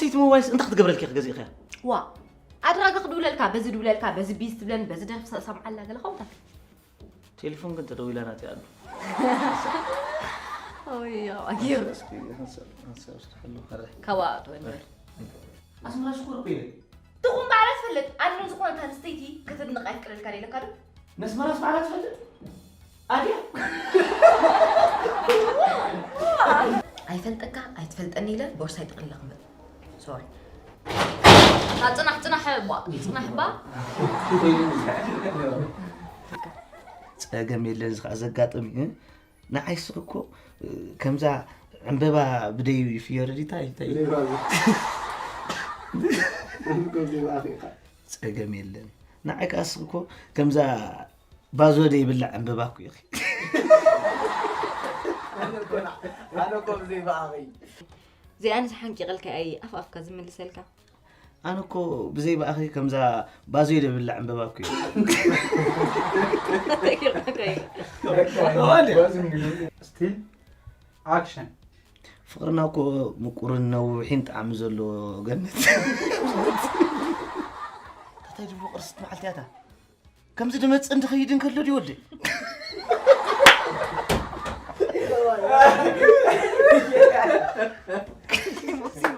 ሰይቲ ሞባይልስ እንታይ ክትገብረልኪ ክገዚእኽያ? ዋ ኣድራጋ ክድውለልካ በዚ ድውለልካ በዚ ቢዝ ትብለን በዚ ደርፊ ሰምዓላ ገለ ከምታት ቴሌፎን ግን ተደዊላ ናት ኣሉ። ኣየር ካብኣ ትወንበር ኣስመራ ሽኮር ኮይነ ትኹን በዓል ትፈልጥ ኣነ ዝኾነት ኣንስተይቲ ክትድንቕ ኣይፍቅደልካ ኢለካ ዶ ነስመራስ በዓላ ትፈልጥ ኣድያ ኣይፈልጠካ ኣይትፈልጠኒ ኢለ ቦርሳይ ጠቕሊለ ክመጽእ ሶሪ ጽናሕ ጽናሕ ባ ጽናሕ ባ ጸገም የለን ዝኸዓ ዘጋጥም እዩ ንዓይ ስኽ እኮ ከምዛ ዕምበባ ብደይ ፍዮ ረዲታ ይታይ ጸገም የለን ንዓይ ከኣ ስኽ እኮ ከምዛ ባዞ ደይ ብላዕ ዕምበባ እኮ ኢኺ ኣነ እኮ ብዘይ ብኣኺ እዚኣንስ ሓንቂቐልካ እየ ኣፍ ኣፍካ ዝምልሰልካ ኣነ እኮ ብዘይ ብኣኺ ከምዛ ባዙ ደብላ ዕምበባ እኮ እዩ ስቲል ኣክሽን ፍቅርና እኮ ምቁርን ነዊሒን ጣዕሚ ዘለዎ ገነት እንታይ ድብሎ ቅርስት መዓልቲ እያ እታ ከምዚ ድመፅእ እንድኸይድ እንከሎ ድዩ ወደይ